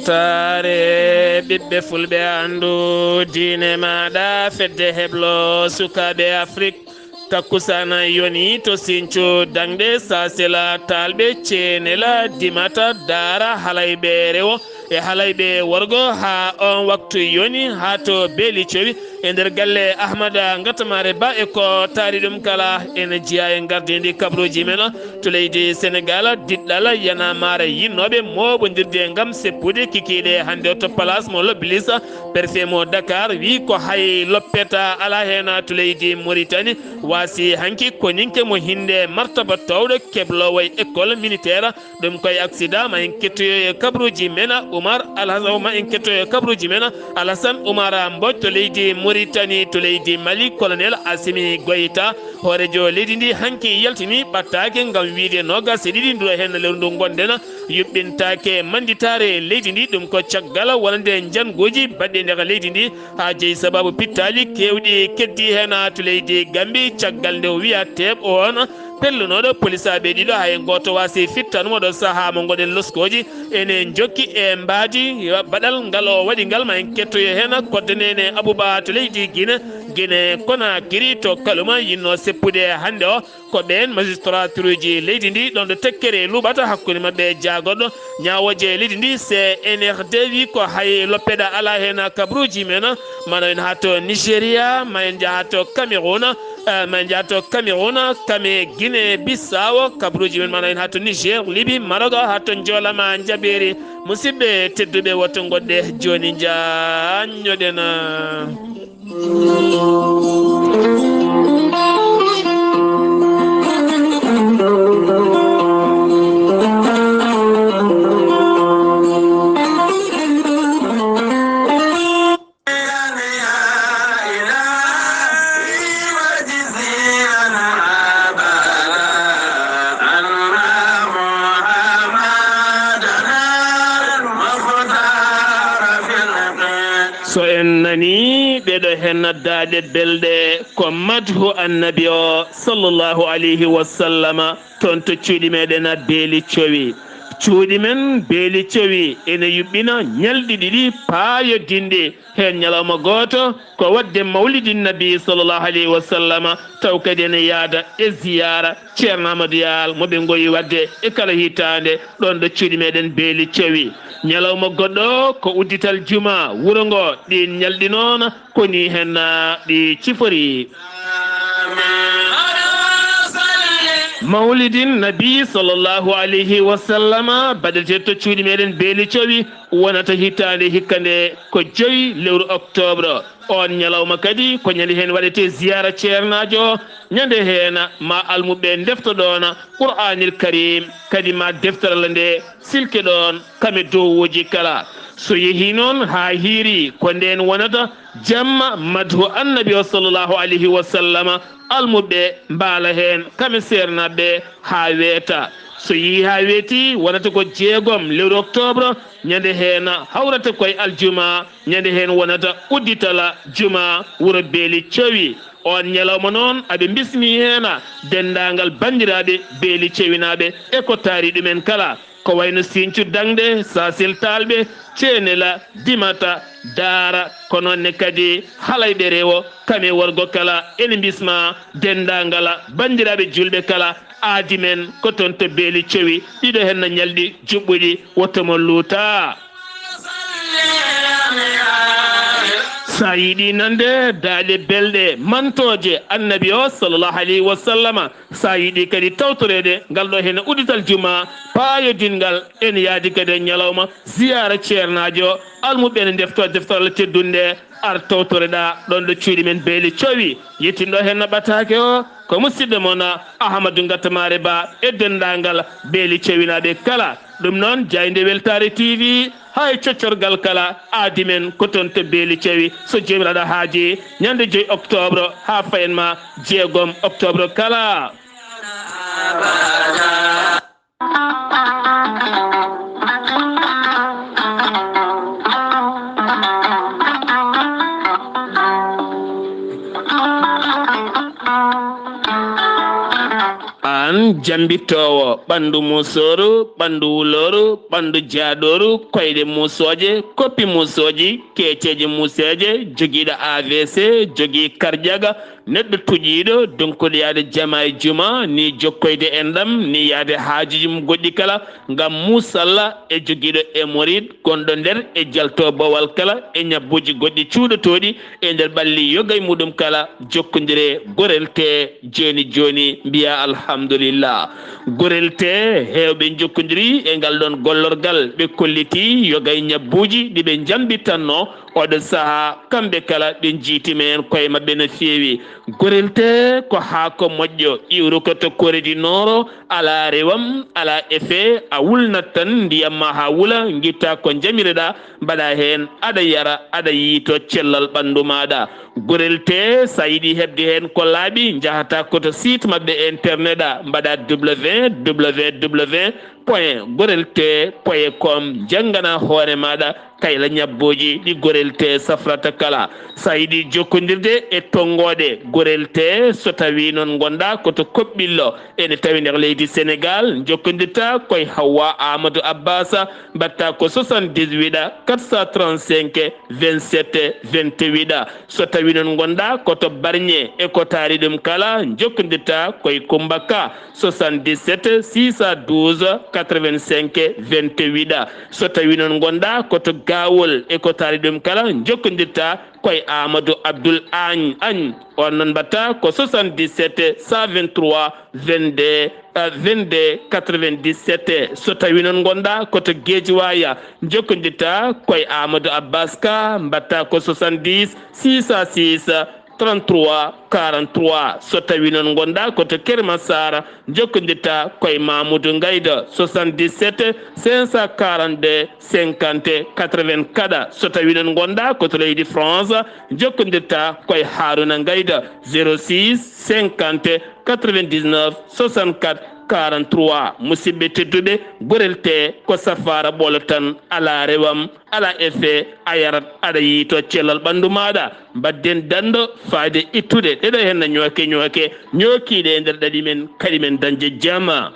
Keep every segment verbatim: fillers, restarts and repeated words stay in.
Saare ɓiɓɓe fulɓe, anndu diine maaɗa, fedde heblo sukaaɓe Afrik. Takkusana yoni to Sincu, daŋde Sasela, Taalɓe, Ceenela, Dimata, Daara, Halayɓe rewo e Halayɓe worgo. Haa on waktu yoni, haa to Beeli Cowi, e nder galle Ahmada Ngatamaare Ba e ko taari ɗum kala, ene jeyaa e ngardiindi kabaruuji men to leydi Senegaal, diɗɗal Y'en a marre yinnooɓe mooɓondirde ngam seppude kikiiɗe hannde o to Place mo L'Obélisque. Préfet mo Dakar wiyi ko hay loppeta alaa heen to leydi Mauritanie. Waasi hanki ko ninke mo hinnde martaba toowɗo kebloowo e école militaire. Ɗum koye accident. Ma en kettoyo e kabaruuji men Oumar Alhasan, ma en kettoyo e kabaruuji men Alhasan Oumar Mbodj to leydi Mauritanie, to leydi Mali, Colonel Assimi Goïta, hooreejo leydi ndi, hanki yaltini ɓattaake ngam wiyde noogaas e ɗiɗi ndiro heen lewru ndu ngonɗen, yuɓɓintaake mannditaare leydi ndi. Ɗum ko caggal wonande njannguuji baɗɗi e nder leydi ndi, haa jeyi sababu pittaali keewɗi keddi heen to leydi Gambie, caggal nde o wiya teeɓ on pellunooɗo polisaaɓe ɗiɗo, hay gooto waasi fittan mo ɗo sahaa mo ngoɗen loskooji. Ene jokki e mbaadi baɗal ngal o waɗi ngal, ma en kettoyo heen koddaneene Abuba to leydi Gine. Gine Konakiri to Kaluma yinno seppude hannde o. Ko ɓeen magistratuuji leydi ndi, ɗoon ɗo tekkere luuɓata hakkunde maɓɓe e jaagorɗo ñaawooje leydi ndi, C N R D, wi ko hay loppeɗa alaa heen kabaruuji men. Ma en njaha to Nigeria, ma en njaha to Cameroun, eh, ma en njaha to Cameroun, kame Guinée Bissau, kabaruuji men, ma en njaha to Niger, Libye, Maroc, haa to Njoolama Njabeeri. Musidɓe tedduɓe, woto ngoɗɗe jooni, njaanñoɗen. So en nanii ɗeeɗo heen daaɗe belɗe, ko madhu Annabi o, sallallahu alayhi wa sallama, toon to cuuɗi meɗen Beeli Cowi. Cuuɗi men Beeli Cowi ene yuɓɓina ñalɗi ɗiɗi paayodinɗi, heen ñalawma gooto ko waɗde Mawlidin Nabi, sallallahu alayhi wa sallama, taw kadi ene yahda e ziyaara Ceerno Amadou Yaal mo ɓe ngoyi waɗde e kala hitaande ɗoon ɗo cuuɗi meɗen Beeli Cowi. Ñalawma goɗɗo ko uddital juma wuro ngo. Ɗiin ñalɗi noon ko nii heen ɗi cifori. Mawlidin Nabi, sallallahu alayhi wa sallama, baɗetee to cuuɗi meɗen Beeli Cowi, wonata hitaande hikka nde ko jowi lewru octobre. Oon ñalawma kadi ko ñande heen waɗetee ziyaara ceernaajo o. Ñande heen ma almuɓɓe ndefto ɗoon Qur'aanil Kariim, kadi ma deftere Allah nde silke ɗoon kame dowuuji kala. So yehii noon haa hiiri, ko ndeen wonata jamma madhu Annabi o, sallallahu alayhi wa sallama, almuɓɓe mbaala heen kame seernaaɓe haa weeta. So yehii haa weeti, wonata ko jeegom lewru octobre, ñande heen hawrata koye aljuma. Ñande heen wonata udditala juma wuro Beeli Cowi. Oon ñalawma noon, aɓe mbismii heen denndaangal banndiraaɓe Beeli Cewinaaɓe e ko taari ɗumen kala, ko wayno Sincu Daŋde, Sasil Taalɓe, Ceenela, Dimata, Daara, ko noon ne kadi Halayɓe Rewo, kame worgo kala, ene mbisma denndaangal banndiraaɓe juulɓe kala, aadi men ko toon to Beeli Cowi, ɗiɗo heen na ñalɗi juɓɓuɗi, woto mo luuta. Sa yiɗi nande daaɗe belɗe mantooje Annabi o, sallallahu alayhi wa sallama, sa yiɗi kadi tawtoreede ngal ɗo heen uddital juma paayodinngal, ene yahdi kadi e ñalawma ziyaara ceernaajo o, almuɓɓe ene ndefto deftere Allah teddunde nde, ar tawtoreɗaa ɗoon ɗo cuuɗi men Beeli Cowi. Yettinɗo heen no ɓataake o, ko musidɗo mon Ahamadu Ngatamaare Ba e denndaangal Beeli Cewinaaɓe kala. Ɗum noon, jaaynde weltaare T V, hay coccorgal kala, aadi men ko toon to Beeli Cowi. So Joomiraaɗo haaji, ñande joy octobre haa fayen ma jeegom octobre kala. An jambittoowo ɓanndu muusooru, ɓanndu wulooru, ɓanndu jaaɗooru, koyɗe muusooje, koppi muusooji, keeceeje muuseeje, jogiiɗo A V C, jogii karjaga, neɗɗo tuƴiiɗo, donkuɗo yahde jama e juma, ni jokkoyde enɗam, ni yahde haajuuji mum goɗɗi kala, ngam muusalla e jogiiɗo hémorroïde gonɗo nder e jalto bowal kala e ñabbuuji goɗɗi cuuɗotooɗi e nder ɓalli yoga e muɗum kala, jokkondire gorel tee jooni jooni, mbiya alhamdulillah. Gorel tee heewɓe njokkondiri e ngal ɗoon gollorgal, ɓe kolliti yoga e ñabbuuji ɗi ɓe njambitanno oɗo sahaa, kamɓe kala ɓe njiitima heen koye maɓɓe no feewi. Gorel tee ko haako moƴƴo, iwrukoto koredi nooro, alaa rewam, alaa effet, a wulnat tan ndiyam ma haa wula, ngitta ko njamireɗaa, mbaɗa heen, aɗa yara, aɗa yiito cellal ɓanndu maaɗa. Gorel tee, so a yiɗi heɓde heen ko laaɓi, njahata ko to site maɓɓe internet a, mbaɗa www point gorel tee point com, njanngana hoore maaɗa kayla ñabbuuji ɗi gorel tee safrata kala. So a yiɗi jokkondirde e tonngooɗe gorel tee, so tawii noon ngonɗaa ko to Koɓɓillo, ene tawi nder leydi Senegaal, njokkondirta koye Hawwa Amadou Abbas, mbaɗta ko soixante-dix-huit quatre cent trente-cinq vingt-sept vingt-huit. So tawii noon ngonɗaa ko to Barñe e ko taari ɗum kala, njokkondirta koye Kummba Ka, soixante-dix-sept six cent douze quatre-vingt-cinq vingt-huit. So tawii noon ngonɗaa ko to Gawol e ko taari ɗum kala, njokkondirta koye Amadou Abdoul Agne, Agne. On noon mbaɗta ko soixante-dix-sept cent vingt-trois vingt-deux, euh, vingt-deux quatre-vingt-dix-sept. So tawii noon ngonɗaa ko to Guédiawaye, njokkondirta koye Amadou Abbas Ka, mbaɗta ko soixante-dix six cent six trente-trois quarante-trois. So tawii noon ngonɗaa ko to Keur Massar, njokkondirta koye Mamoudou Ngayda, soixante-dix-sept cinq cent quarante-deux cinquante quatre-vingt-quatre. So tawii noon ngonɗaa ko to leydi France, njokkondirta koye Harouna Ngayda, zéro six cinquante quatre-vingt-dix-neuf soixante-quatre quarante-trois. Musidɓe tedduɓe, gorel tee ko safaara ɓolo tan, alaa rewam, alaa effet, a yarat, aɗa yiito cellal ɓanndu maaɗa. Mbaɗden danndo faayde ittude ɗeɗo henna ñooke ñooke, ñookiiɗe e nder ɗaɗi men, kadi men dañde jama.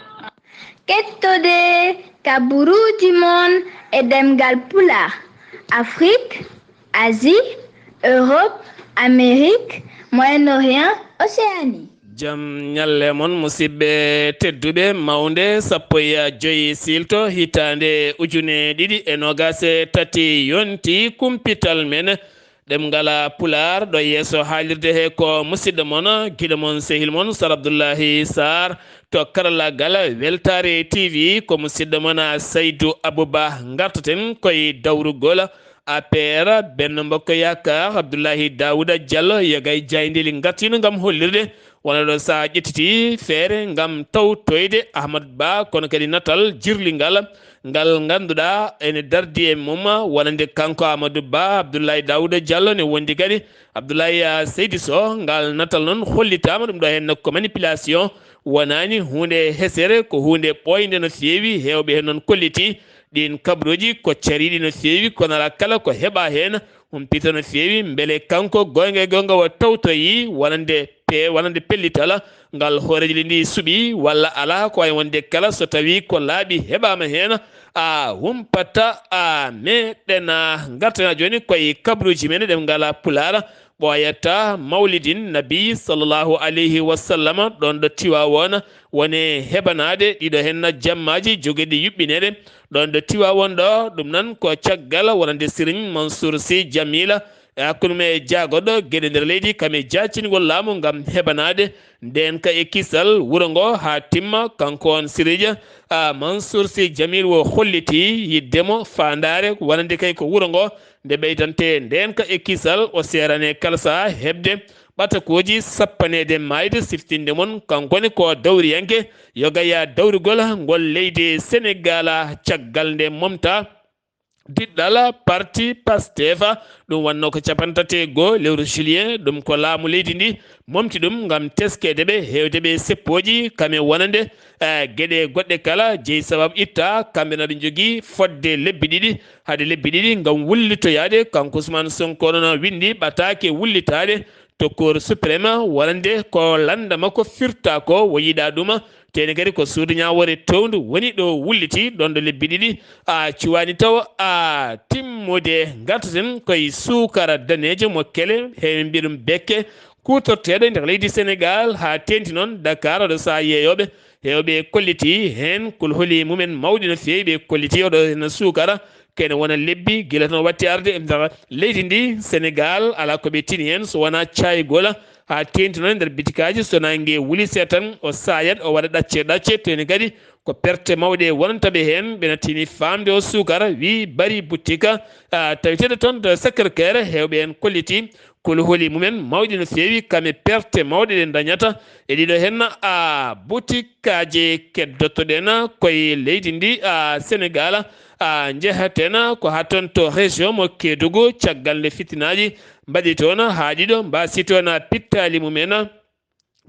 Kettode kaburuuji mon e ɗemngal Pulaar, Afrik, Asie, Europe, Amérique, Moyen-Orient, Océanie. Jam ñalle mon, musidɓe tedduɓe, mawnde sappo e joy siilto hitaande ujune ɗiɗi e noogaas e tati yonti kumpital men ɗemngal Pulaar. Ɗo yeeso haalirde he ko musidɗo mon, giɗo mon, sehil mon, Sar Abdullahi Sarr, to karallaagal Weltaare T V, ko musidɗo mon Saydu Abuba. Ngartaten koye dawrugol A P R, Benno Bokk Yaakaar, Abdullahi Daawuda Jallo, yogay jaayndeeli ngartiino ngam hollirde wona ɗo so a ƴettiti feere ngam tawtoyde Ahmad Ba, kono kadi natal jirlingal ngal ngannduɗaa ene dardi e mum, wonande kanko Amadou Ba, Abdoulaye Daouda Diallo ne wondi kadi Abdoulaye, ah, Seydi Sow. Ngal natal noon hollitaama ɗum ɗo heen ko manipulation, wonaani huunde hesere, ko huunde ɓooynde no feewi. Heewɓe heen noon kolliti ɗiin kabaruuji ko cariiɗi no feewi, kono alaa kala ko heɓaa heen. Humpito no feewi, mbele kanko goonga e goonga o tawtoyi wonande pe-, wonande pellital ngal hooreejo leydi ndi suɓi walla alaa, ko wayi wonde kala so tawii ko laaɓi heɓaama heen, a humpata, a meeɗen. Ngartana jooni koye kabaruuji men ɗemngal Pulaar, ɓooyata Mawlidin Nabi sallallahu alayhi wa sallam, ɗoon ɗo Tiwaawoon, woni heɓanaade ɗiɗo heen jammaaji jogiiɗi yuɓɓineede ɗoon ɗo Tiwaawoon ɗo. Ɗum noon ko caggal wonande Serigne Mansour Sy Djamil e hakkunde mum e jaagoɗo geɗe nder leydi, kam e jaacingol laamu ngam heɓanaade ndeenka e kisal wuro ngo haa timma. Kanko on Serigne, a, Mansour Sy Djamil o holliti yiɗde mo faandaare wonande kay ko wuro ngo nde ɓeydante ndeenka e kisal, o seerane kala sahaa heɓde ɓatakooji sappaneede maayde. Siftinde mon, kanko ne ko dawriyanke yogaya dawrugol ngol leydi Senegaal caggal nde momta diɗɗal parti Pastef. Ɗum wonno ko capanɗe tati e goo lewru juillet, ɗum ko laamu leydi ndi momti ɗum ngam teskeede ɓe, heewde ɓe seppooji, kam e wonande, eh, geɗe goɗɗe kala jeyi sababu itta. Kamɓe na ɓe njogii fodde lebbi ɗiɗi, hade lebbi ɗiɗi ngam wullitoyaade. Kanko Ousmane Sonko noon winndi ɓataake wullitaade to Cour suprême, wonande ko lannda makko firta ko, o yiɗaa ɗum Teni kadi ko suudu ñaawoore towndu woni ɗo wulliti ɗon ɗo lebbi ɗiɗi, a cuwaani taw a timmude. Ngartaten koye suukara daneejo mo kele, he min mbiya ɗum bekke, kuutorteeɗo e nder leydi Senegaal, haa teenti noon Dakar, oɗo sahaa yeeyooɓe, heewɓe kolliti heen kulhuli mumen mawɗi no feewi, ɓe kolliti oɗo heen suukara, kene wona lebbi gila toon watti arde e nder leydi ndi Senegaal, alaa ko ɓe tini heen so wonaa caaygola, haa teenti noon e nder bitikaaji, so naange wuli seeɗa tan, o saayat, o waɗa ɗacce ɗacce, teni kadi ko perte mawɗe wonanta ɓe heen. Ɓe nattini faamde o suukara, wi bari boutique, a, taweteeɗo toon to Sacré-Cœur, heewɓe heen kolliti kulhuli mumen mawɗi no feewi, kame perte mawɗe ɗe dañata e ɗiɗo heen, a, boutique kaaje. Keddotoɗen koye leydi ndi, a, Senegaal, a, njehaten ko haa toon to région mo Kédougou, caggal nde fitinaaji mbaɗi toon haa ɗiɗo mbasi toon pittaali mumen.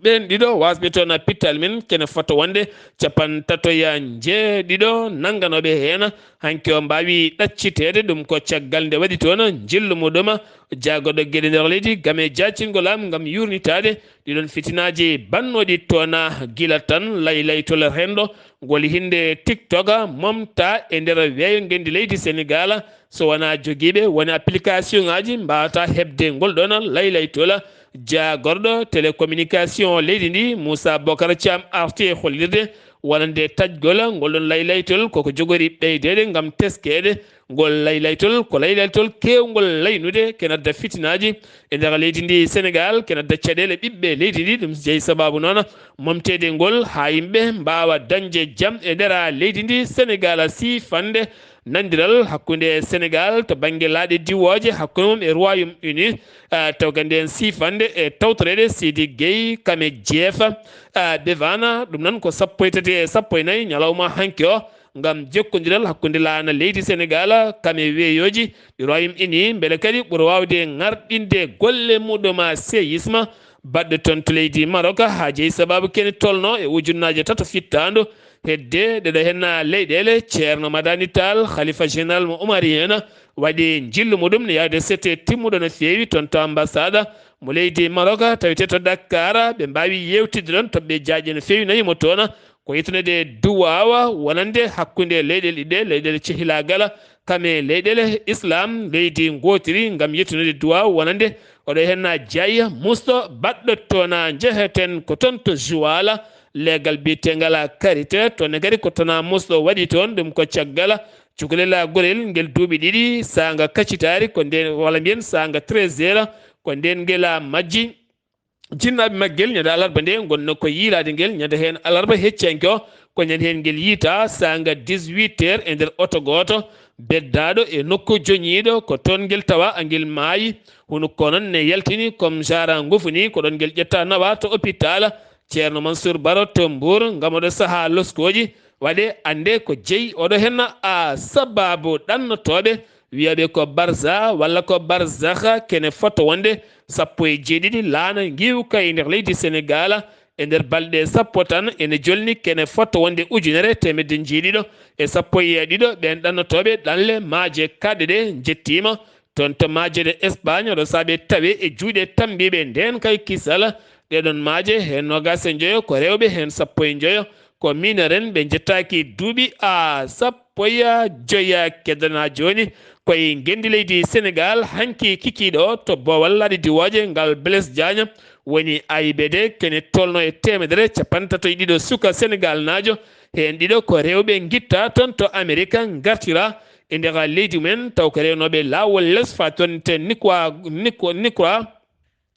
Ɓeen ɗiɗo wasɓe toon pittaali men, kene fota wonde capantato e njeeɗiɗo nannganooɓe heen. Hanki o mbaawi ɗacciteede, ɗum ko caggal nde waɗi toon njillu muɗum jaagorɗo geɗe nder leydi game jaacingol am ngam yuurnitaade ɗiɗon fitinaaji bannooɗi toon gila tan laylaytol renndo ngol hinnde TikTok momta e nder weeyo ngenndi leydi Senegaal. So wonaa jogiiɓe woni application ngaaji mbaawata heɓde ngol ɗoon laylaytol, jaagorɗo télécommunication leydi ndi, Moussa Bocar Thiam, arti e hollirde wonande taƴgol ngol ɗoon laylaytol koko jogori ɓeydeede ngam teskeede. Ngol laylaytol ko laylaytol keewngol laynude, kene adda fitinaaji e nder leydi ndi Senegaal, kene adda caɗeele ɓiɓɓe leydi ndi. Ɗum jeyi sabaabu noon momteede ngol haa yimɓe mbaawa dañde jam e nder leydi ndi Senegaal. Siifande nanndiral hakkunde Senegaal to bannge laaɗe diwooje, hakkunde mum e Royaume-Uni, ah, taw kadi ndeen siifande e tawtoreede Sidi Gueye Kame Jeefa, ah, Bevana. Ɗum noon ko sappo e tati e sappo e nayi ñalawma hanki o, ngam jokkondiral hakkunde laana leydi Senegaal kam e weeyooji ɗi Royaume-Uni, mbele kadi ɓura waawde ŋarɗinde golle muɗum a séisme baɗɗo toon to leydi Maroc, haa jeyi sabaabu kene tolno e ujunnaaje tato fittaandu. Hedde ɗeɗo heen leyɗeele, Ceerno Madani Tall, Khalifa Général mo Omarien, waɗi njillu muɗum ne yaade sete timmuɗo no feewi toon to ambassade mo leydi Maroc, tawetee to Dakar. Ɓe mbaawi yeewtidde ɗoon toɓɓe jaaƴe no feewi, nayi mo toon. Ko yettude duwaawa wonande hakkunde leyɗeele ɗiɗe, leyɗeele cehilaagal kam e leyɗeele Islam, leydi ngootiri, ngam yettude duwaawa wonande oɗo heen jaayi musɗo baɗɗo toon. Njeheten ko toon to Joal, leegal biyeteegal Karité, toon ne kadi ko toon musɗo waɗi toon, ɗum ko caggal cukalel gorel ngel duuɓi ɗiɗi, saanga kaccitaari, ko ndeen, walla mbiyen saanga treize heures, ko ndeen ngel majji. Jinnaaɓe maggel ñande alarba nde ngonno ko yiilaade ngel, ñande heen alarba heccanke o, ko ñande heen ngel yiita saanga dix-huit heures e nder oto gooto beddaaɗo e nokku joñiiɗo, ko toon ngel tawa angel maayi. Hunuko noon ne yaltini comme jara ngufuni, ko ɗoon ngel ƴetta nawa to hôpital Ceerno Mansour Baro to Mbour, ngam oɗo sahaa loskooji waɗe annde ko jeyi oɗo heen a sabaabu ɗannotooɓe wiyaaɓe ko Barza walla ko Barzakh, kene fota wonde sappo e jeeɗiɗi laana ngiwka e nder leydi Senegaal. E nder balɗe sappo tan ene jolni kene fota wonde ujunere teemedde jeeɗiɗo e sappo e ɗiɗo ɓeen ɗannotooɓe ɗanle maaje kaɗɗe ɗe njettiima. Toon to maaje ɗe Espagne, oɗo saabe tawe e juuɗe tambiiɓe ndeen kay kisal. Ɗeɗon maaje heen noogaas e njoyo ko rewɓe, heen sappo e njoyo ko mineren, ɓe njettaaki duuɓi a sappo e joya. Keddana jooni koye ngenndi leydi Senegaal, hanki kikiiɗo o to boowal laaɗe diwooje ngal Blaise Diagne woni A I B D, kene tolno e teemedere capantato e ɗiɗo suka Senegaalnaajo, heen ɗiɗo ko rewɓe ngitta toon to Amerik, ngartira e nder leydi mumen, taw ko rewnooɓe laawol les faa toon to Nikwa-, Nikwa-, Nikwa-,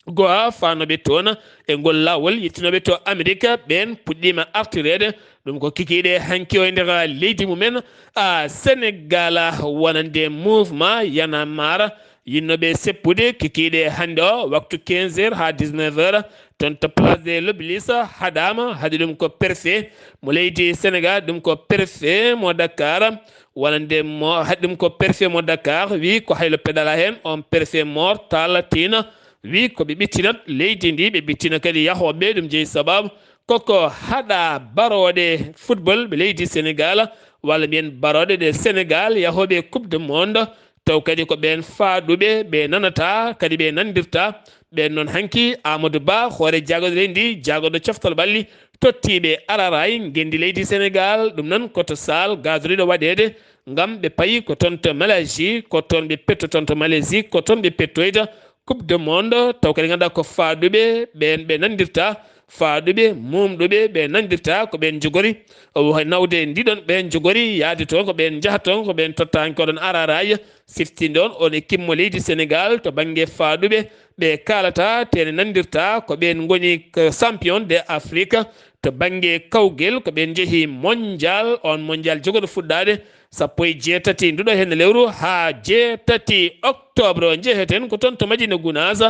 Goa, faanooɓe toon e ngol laawol yettinooɓe to Amerik, ɓeen puɗɗiima artireede. Ɗum ko kikiiɗe hanki o e nder leydi mumen, a, Senegaal, wonande mouvement Y'en a marre, yinnooɓe seppude kikiiɗe hannde o, waktu quinze heures haa dix-neuf heures, toon to Place de l'Obélisque, haɗaama, haɗi ɗum ko préfet mo leydi Senegaal, ɗum ko préfet mo Dakar, wonande mo, haɗi ɗum ko préfet mo Dakar, wi ko haylo pedala heen, on préfet Mor Talla Tine, wi ko ɓe ɓittinat leydi ndi, ɓe ɓittina kadi yahooɓe, ɗum jeyi sabaabu koko haɗa barooɗe football ɓe leydi Senegaal, walla mbiyen barooɗe ɗe Senegaal yahooɓe Coupe du Monde, taw kadi ko ɓeen faaɗuɓe, ɓe nanata, kadi ɓe nanndirta. Ɓeen noon hanki, Amadou Ba, hoore jaagorɗe leydi ndi, jaagorɗo coftal ɓalli, tottiiɓe araaraay ngenndi leydi Senegaal. Ɗum noon ko to saal gaadoriiɗo waɗeede ngam ɓe payi ko toon to Malaisie, ko toon ɓe petto toon to Malaisie, ko toon ɓe pettoyta Coupe du Monde, taw kadi ngannduɗaa ko faaɗuɓe ɓeen ɓe nanndirta, faaɗuɓe, muumɗuɓe ɓe nanndirta ko ɓeen njogori. O nawde ndiɗon ɓeen njogori, yaade toon ko ɓeen njaha toon, ko ɓeen tottaani ko ɗoon araaraay, siftinde on on e kimmo leydi Senegaal to bannge faaɗuɓe, ɓe kaalata, te ne nanndirta ko ɓeen ngoni ko champion de Afrique, to bannge kawgel ko ɓeen njehi mondial, on mondial jogoɗo fuɗɗaade sappo e jeetati nduɗo heen lewru haa jeetati octobre. Njeheten ko toon to Madina Gunaas,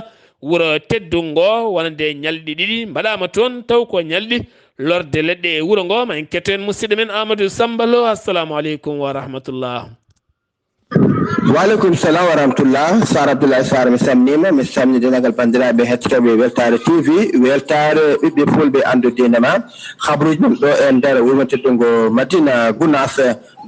wuro teddungo, wonande ñalɗi ɗiɗi mbaɗaama toon, taw ko ñalɗi lorde leɗɗe e wuro ngo. Ma en ketto en musidɗo men Amadou Samba Lo. Assalamu aleykum wa rahmatullah. Waaleykum salam wa rahmatullah. Sar Abdoulaye Sar, mi salminiima, mi salmini denndaangal banndiraaɓe hettotooɓe Weltaare T V, Weltaare ɓiɓɓe fulɓe anndu diine ma. Habruuji men ɗo e nder wuro teddungo Madina Gunaas,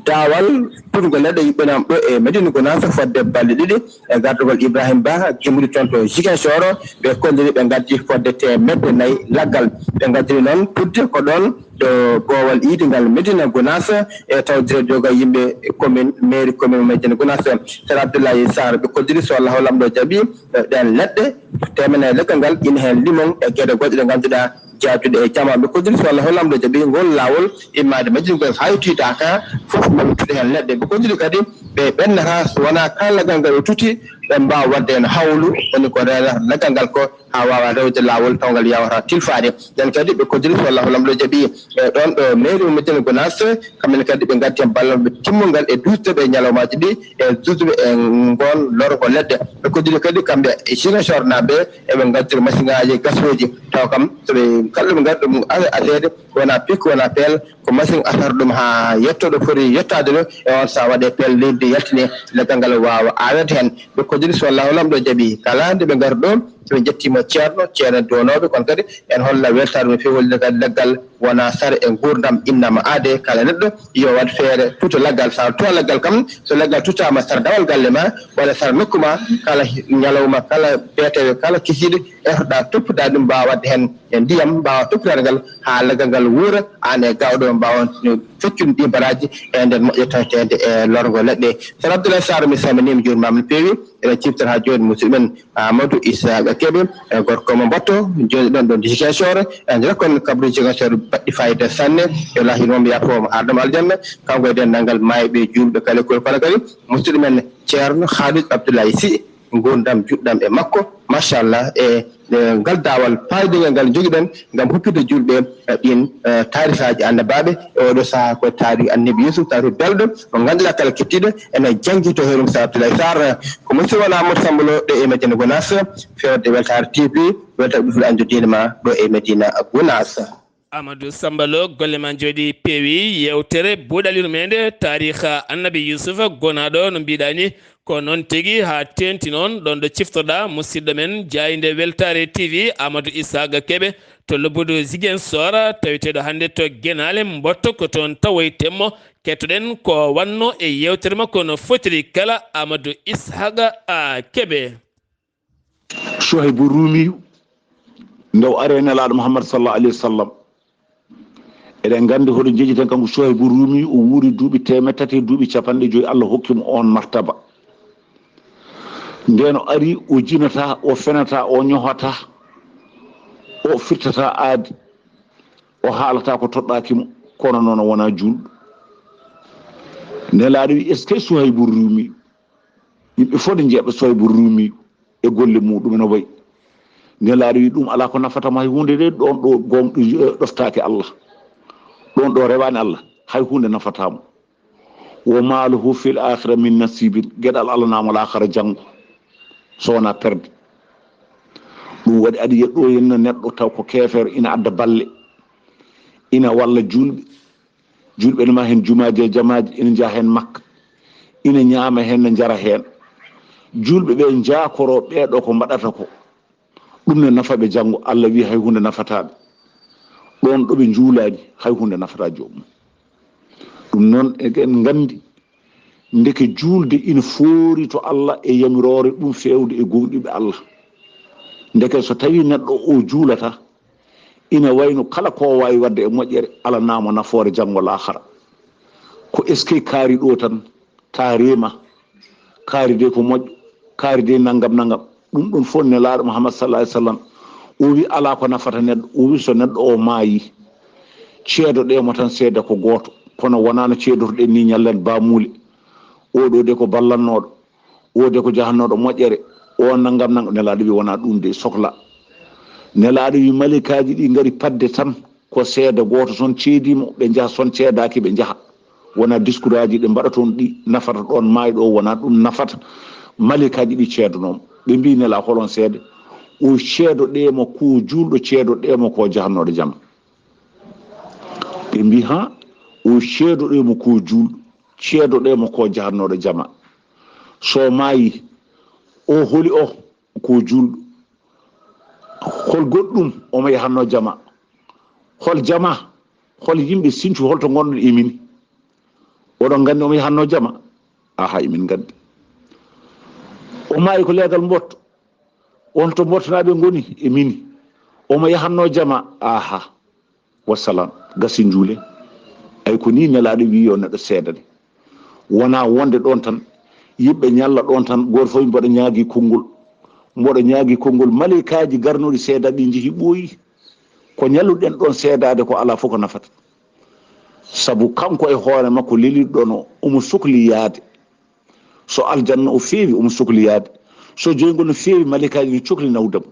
daawal tutugo leɗɗe yuɓɓinaama ɗo e Madina Gunaas fodde balɗe ɗiɗi e gardagol Ibrahim Ba, gimmuɗo toon to Ziguinchor, ɓe kolliri ɓe ngaddi fodde teemedde nayi laggal. Ɓe ngaddiri noon tudde ko ɗoon to boowal iidi ngal Medina Gunaas, e tawdire doga yimɓe commune, mairie commune Medina Gunaas. Sar Abdoulaye Sarr, ɓe koddiri so Allahu Laamɗo jaɓi, eh, ɗeen leɗɗe, teemedere leggal ngal, ina heen limon e geɗe goɗɗe ɗe ngannduɗaa jaaduɗe e jama. Ɓe koddiri so Allahu Laamɗo jaɓi ngol laawol immaade Medina Gunaas haa yettoyta ka fof, maa ɓe tuɗe heen leɗɗe. Ɓe koddiri kadi ɓe ɓennata so wonaa kala leggal ngal ɓe tuti, ɓe mbaawa waɗde heen hawlu, woni ko reenata leggal ngal ko haa waawa rewde laawol taw ngal yawata tilfaade. Nden kadi ɓe koddiri so Allahu Laamɗo jaɓi, e ɗoon ɗo mairie mo Medina Gunaas, kamɓe ne kadi ɓe ngaddi heen ballal maɓɓe timmungal e duusde ɓe e ñalawmaaji ɗi, e duusde ɓe e ngoon lorgo leɗɗe. Ɓe koddiri kadi kamɓe e Ziguinchor naaɓe, eɓe ngaddiri masiŋaaji gasooji, taw kam so ɓe kala ɓe ngaddi ɗum aseede, wona pik, wona peel, ko masiŋ asata ɗum haa yetto ɗo foti yettaade ɗo, e on sahaa waɗe peel leydi ndi yaltine, leggal ngal waawa aaweede heen. Ɓe koddiri so Allahu Laamɗo jaɓi, kala nde ɓe ngari ɗo, so ɓe njettiima ceerno, ceerno downooɓe, kono kadi en holla weltaare mum feewde kadi leggal wona sara e nguurndam innama aade, kala neɗɗo yo waɗ feere tuta leggal, sa tuta leggal kam, so leggal tutaama sara dawal galle ma, walla sara nokku ma, kala ñalawma, kala betewe, kala kisiiɗe, etoɗa toppuɗa ɗum, mbaawa waɗde heen e ndiyam, mbaawa toppitaade ngal haa leggal ngal wuura, aan e gawɗo mbaawa feccude ɗi baraaji e nder moƴƴo tawteende e lorgo leɗɗe. Sar Abdoulaye Sarr, mi salminiima, mi juurimaama no feewi. Eɗen ciftora haa jooni musidɗo men Amadou Issa Kébé, e gorko mo Mbatto, jooni ɗoon ɗo Ziguinchor. En njokkon kabaruuji Ziguinchor baɗɗi faayiida sanne. Yo Allah yurmo mo, yaafo mo, haarde mo aljanna. Kanko e denndaangal maayɓe juulɓe kala e kono kadi musidɗo men Ceerno Khalid Abdoulaye Sy, nguurndam juɗɗam e makko, machallah, e, e ngal daawal paaydigal ngal njogiɗen ngam huppitde juulɓe, e, ɗiin, e, taarikaaji annabaaɓe. E oɗo sahaa ko taariki Annabi Yusuf, taariki belɗo, mo ngannduɗaa kala kettiiɗo ene janngito heerum. Sar Abdoulaye Sarr, ko musidɗo mon Amadou Samba Lo ɗo e Madina Gunaas, feewde Weltaare T V, Weltaare ɓiɓɓe anndu diine ma ɗo e Madina Gunaas. Amadou Samba Lo, golle ma njooɗi peewi. Yeewtere buuɗal yurmeende taariikha Annabi Yusufa gonaaɗo no mbiɗa ni, ko noon tigi haa teeŋti noon ɗoon ɗo ciftoɗaa musidɗo men jaaynde Weltaare T V Amadou Isaaga Kebe to lobbudu Ziguinchor, taweteeɗo hannde to Genaale Mbotto, ko toon tawoyten mo. Kettoɗen ko wannoo e yeewtere makko no fotiri kala, Amadou Isaaga a Kebe. Suhaybu Ruumiyu, nde o ari e Nelaaɗo Muhammad sallallahu alayhi wa sallam, eɗen nganndi hoɗo njeejiten kanko Suhaybu Ruumiyu, o wuuri duuɓi teemeɗɗe tati e duuɓi capanɗe joyi, Allah hokki mo oon martaba. Ndeen o ari, o jinataa, o fenataa, o ñohataa, o firtataa aadi, o haalataa ko toɗɗaaki mo, kono noon o wonaa juulɗo. Nelaaɗo wi: "Est-ce que Suhaybu Ruumiyu?" Yimɓe fof ne njeeɓa Suhaybu Ruumiyu e golle muɗum no wayi. Nelaaɗo wi: "Ɗum alaa ko nafata mo hay huunde de, ɗoon ɗo gooŋ-, ɗoftaaki Allah. Ɗoon ɗo rewaani Allah, hay huunde nafataa mo. Wa maa lahu fil aakhira min nasiibin, geɗal Allah naamo laakara janngo, so wonaa perde." Ɗum waɗi aɗa yiya ɗo henna neɗɗo taw ko keefeero ina adda balle, ina walla juulɓe. Juulɓe ne maha heen jumaaji e jamaaji, ina njaha heen Makka, ina ñaama heen, ne njara heen. Juulɓe ɓe njaakoroo ɓee ɗo ko mbaɗata ko, ɗum ne nafa ɓe janngo. Allah wi hay huunde nafataa ɓe. Ɗoon ɗo ɓe njuulaani, hay huunde nafataa joomum. Ɗum noon, eɗen nganndi, ndeke juulde ina foori to Allah e yamiroore ɗum feewde e gooŋɗinɓe Allah. Ndeke so tawii neɗɗo o juulataa, Ina wayno kala ko waawi waɗde e moƴƴere, alanaa mo nafoore janngo laahara. Ko eskey kaari ɗo tan, kaari ma, kaari de ko moƴƴo, kaari de nanngam nanngam. Ɗum ɗon fof Nelaaɗo Muhammad sallallahu alaihi wasallam o wi alaa ko nafata neɗɗo. O wi so neɗɗo o maayi, ceedoɗee mo tan seede ko gooto, kono wonaa no ceedorɗen ni ñallen baamuule. Oɗo de ko ballannooɗo, o de ko jahannooɗo moƴƴere, o nanngam nanngam. Nelaaɗo wi wonaa ɗum de sokla. Nelaaɗo wi malaykaaji ɗi ngari padde tan, ko seede gooto son ceedii mo, ɓe njaha, son ceedaaki ɓe njaha. Wonaa diskuraaji ɗi mbaɗa toon ɗi nafata ɗoon maayɗo o, wonaa ɗum nafata. Malaykaaji ɗi ceedanoo mo. Ɓe mbii Nelaa, holon seede? O ceedoɗee mo ko juulɗo, ceedoɗee mo ko jahannooɗo jama. Ɓe mbii, haa, o ceedoɗee mo ko juulɗo, ceedoɗee mo ko jahannooɗo jama. So maayi, o holi o ko juulɗo. Hol goɗɗum omo yahanno jama? Hol jama? Hol yimɓe Sincu, holto ngonɗon e min? Oɗon nganndi omo yahanno jama? Aha, emin nganndi. O maayi ko leegal Mbotto. On to Mbottonaaɓe ngoni e mini. Omo yahanno jama? Aha. Wassalam. Gasi njuule. Ay ko ni Nelaaɗo wi yo neɗɗo seedane. Wonaa wonde ɗoon tan, yimɓe ñalla ɗoon tan, gooto fof mboɗo ñaagi konngol. Mboɗo ñaagi konngol. Malaykaaji garnooɗi seeda ɗi njehi ɓooyi. Ko ñalluɗen ɗoon seedaade ko alaa fof ko nafata. Sabu kanko e hoore makko leliɗo ɗoon o, omo sokli yaade. So aljanna o feewi, omo sokli yaade. So joyngol no feewi, malaykaaji no cokli nawdam.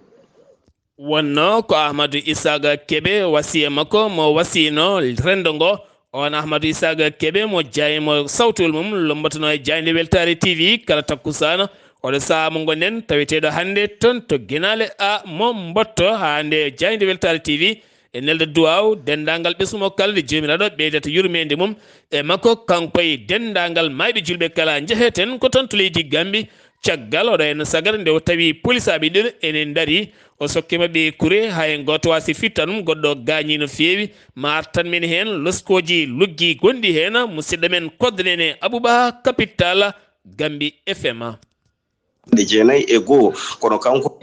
Wonno ko Ahmadou Isaaga Kebe wasiya makko mo wasiyno renndo ngo. On Ahmadou Isaaga Kebe mo jaayi mo sawtuwol mum lombatano e jaaynde Weltaare T V kala takkusaana. Oɗo sahaa mo ngonɗen taweteeɗo hannde toon to Genaale A mo Mbotto haa nde jaaynde Weltaare T V e nelde duwaaw denndaangal ɓesngu mo kala nde Joomiraaɗo ɓeydata yurmeende mum e makko kanko e denndaangal maayɓe julɓe kala. Njeheten ko toon to leydi Gambi. Caggal oɗo en sagar nde o tawi polisaaɓe ɗiɗo ene ndari, o sokke maɓɓe kure, hay gooto waasi fittanum, goɗɗo gaañi no feewi. Ma artan men heen loskooji luggi gonɗi heen, musidɗo men Kodnene Abouba, Capital, Gambi F M. Nde jeenayi e goo, kono kanko.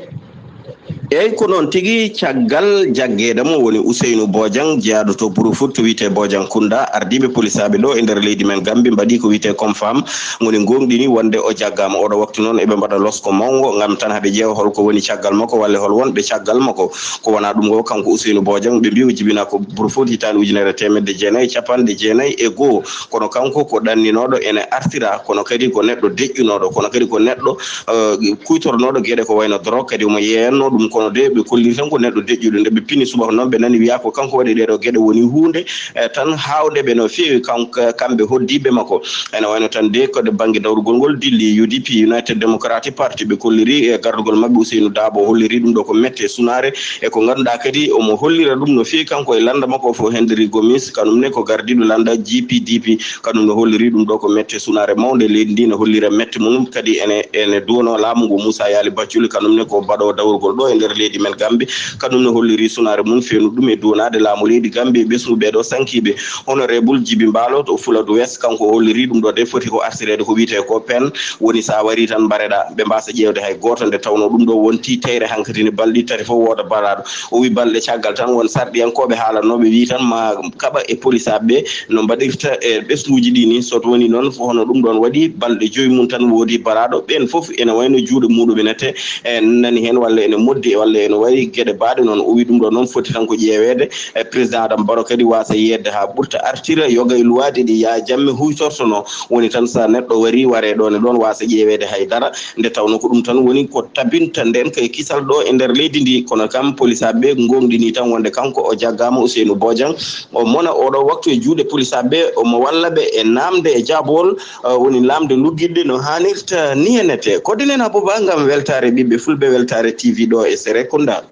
Eey, ko noon tigi, caggal jaggeede mo woni Ousseynou Bojang, jeyaaɗo to Brufut, to wiyetee Bojang Kunda, ardiiɓe polisaaɓe ɗo e nder leydi men Gambi mbaɗi ko wiyetee confam, woni ngooŋɗini wonde o jaggaama. Oɗo waktu noon eɓe mbaɗa losko mawngo ngam tan haɓe ƴeewa hol ko woni caggal makko walla hol wonɓe caggal makko. Ko wonaa ɗum ko kanko Ousseynou Bojang, ɓe mbii o jibinaa ko Brufut hitaande ujunere e teemedde jeenayi e capanɗe jeenayi e goo. Kono kanko ko ɗanninooɗo ene artira, kono kadi ko neɗɗo deƴƴunooɗo, kono kadi ko neɗɗo, eh, kuytornooɗo geɗe ko wayno drogue, kadi omo yeeyanno ɗum. Kono de ɓe kolliri tan ko neɗɗo deƴƴuɗo. Nde ɓe pini subaka noon, ɓe nani wiyaa ko kanko waɗi ɗee ɗoo geɗe, woni huunde, eh, tan haawnde ɓe no feewi, kanko, kamɓe hoddiiɓe makko. Ene wayno tan de ko de bannge dawrugol ngol dilli U D P, United Democratic Party, ɓe kolliri e gardugol maɓɓe Ousseynou Dabo, holliri ɗum ɗo ko mette sunaare, e ko ngannduɗaa kadi omo hollira ɗum no feewi kanko e lannda makko fof, Henry Gomis, kanum ne ko gardiiɗo lannda G P D P, kanum ne holliri ɗum ɗo ko mette sunaare mawnde. Leydi ndi ne hollira mette mum kadi ene, ene duwono laamu ngu Moussa Yali Bathily, kanum ne ko baɗo dawrugol ɗo e nder leydi men Gambie, kanum ne holliri sunaare mum feewnu ɗum e duwonaade laamu leydi Gambie e ɓesngu ɓeeɗo sankiiɓe. Honorable Djiby Mballo to Fuladu West, kanko holliri ɗum ɗo de foti ko artireede ko wiyetee ko pen, woni so a warii tan mbareɗaa, ɓe mbaasa ƴeewde hay gooto, nde tawnoo ɗum ɗo wonti teyre hankadi ne balɗe tati fof wooda mbaɗaaɗo. O wi balɗe caggal tan won sarɗiyankooɓe haalanooɓe wi tan ma kaɓa e polisaaɓe ɓe no mbaɗirta e ɓesnguuji ɗi ni. So woni noon, hono ɗum ɗoon waɗi balɗe joyi mum tan woodi mbaɗaaɗo. Ɓeen fof ene wayno juuɗe muuɗum ene te, e nani heen walla ene moddi walla ene waɗi geɗe baaɗe noon. O wi ɗum ɗo noon foti tan ko ƴeeweede. E président Adama Barrow kadi waasa yeedde haa ɓurta artira yoga e luwaaɗi ɗi Yaya Jammeh huytortono. Woni tan so neɗɗo warii waree ɗoon e ɗoon waasa ƴeeweede hay dara. Nde tawnoo ko ɗum tan woni ko tabinta ndeen kay kisal ɗo e nder leydi ndi. Kono kam polisaaɓe ɓe ngooŋɗini tan wonde kanko o jaggaama, Ousseynou Bojang, o mona oɗo waktu e juuɗe polisaaɓe ɓe, omo walla ɓe e naamde e jaabowol, eh, woni laamde luggiɗde no haanirta ni e nete. Kodinene Abouba ngam weltaare ɓiɓɓe fulɓe, weltaare T V ɗo e Serekunda.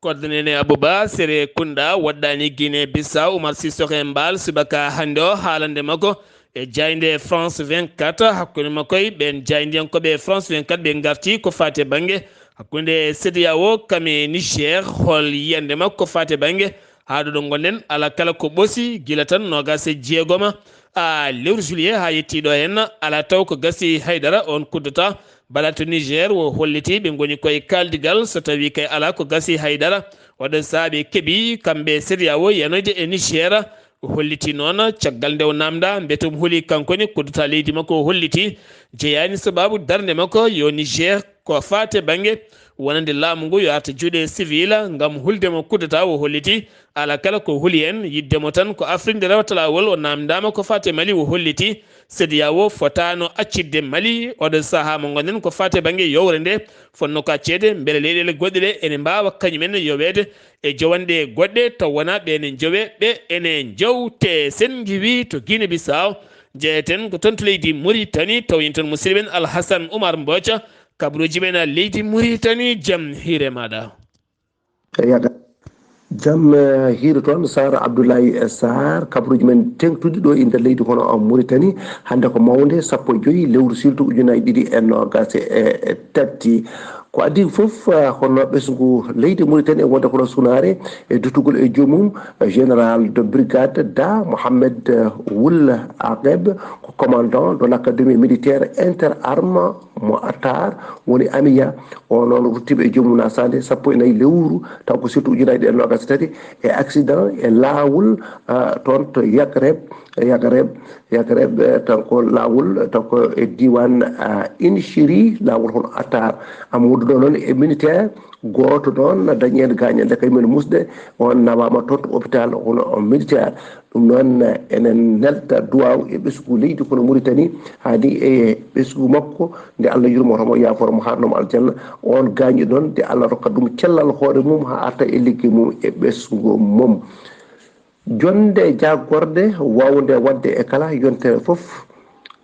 Kodinene Abouba, Serekunda, woɗɗaani Guinée Bissau, Oumar Sissoko e Mbaal subaka hannde o haalande makko e jaaynde France vingt-quatre, hakkunde makko e ɓeen jaayndiyankooɓe France vingt-quatre ɓe ngarti ko faati e bannge hakkunde CEDEAO kam e Niger, hol yiyannde makko faati e bannge haa ɗo ɗo ngonɗen, alaa kala ko ɓoosi gila tan noogaas e jeegoma a lewru juillet haa yettii ɗo heen, alaa taw ko gasi haydara. On coup d'État baɗa to Niger o holliti ɓe ngoni koye kaaldigal, so tawii kay alaa ko gasi haydara. Oɗo saabe keɓi kamɓe C D A O yanoyde e Niger. O holliti noon caggal nde o namda mbete omo holi kanko ne kuddata leydi makko, o holliti jeyaani sababu darnde makko yo Niger ko faate bannge wonande laamu ngu yo arta juuɗe civil ngam hulde mo kuddata. O holliti ala kala ko huli en yiɗde mo tan ko Afrique nde rewata laawol. O namdama ko faate Mali, o holliti C D A O fotaano accitde Mali oɗo sahaa mo ngonɗen ko faate bannge yowre nde. Fotno ko accede mbele leyɗeele goɗɗe ɗe ene mbaawa kañumen yoweede e jowanɗe goɗɗe taw wonaa ɓe ene njowe, ɓe ene njowte. Sen ngiwi to Guinée Bissau, jeyeten ko toon to leydi Mauritanie, taw yen toon musidɗo men Alhassane Oumar Mbodj, kabruuji men leydi Mauritanie, jam hiire maaɗa. Yaga jam hiiri toon Sara Abdoulaye Sarr, kabruuji men teŋtuɗi ɗo e nder leydi kono Mauritanie. Hannde ko mawnde sappo e joyi lewru siltu ujunaaji ɗiɗi e noogaas e tati. Ko adii fof, hono ɓesngu leydi Mauritanie e wonde kono sunaare e duttugol e joomum, général de brigade Da Mohamed Wul Aqeb, ko commandant de l'académie militaire inter armes mo Attar, woni Amiya. O noon ruttiiɓe e joomum nasaande sappo e nayi lewru, taw ko siltu ujunaaji ɗiɗi e noogaas e tati, e accident e laawol, ah, toon to Yagreb, Yagreb, Yagreb, eh, tan ko laawol, taw ko e diiwaan, ah, Inchiri, laawol hono Attar. Amadou ɗo noon e militaire gooto noon dañi heen gaañal, nde kañum en musde, on nawaama toon to hôpital hono militaire. Ɗum noon, enen nelta duwaaw e ɓesngu leydi kono Mauritanie, haadi e ɓesngu makko, nde Allah yurmo, hoto mo yaaforo mo, haarno mo aljanna. On gaañɗo noon, nde Allah rokka ɗum cellal hoore mum, haa arta e liggey mum e ɓesngu mum. Jonnde jaagorde waawnde waɗde e kala yontere fof,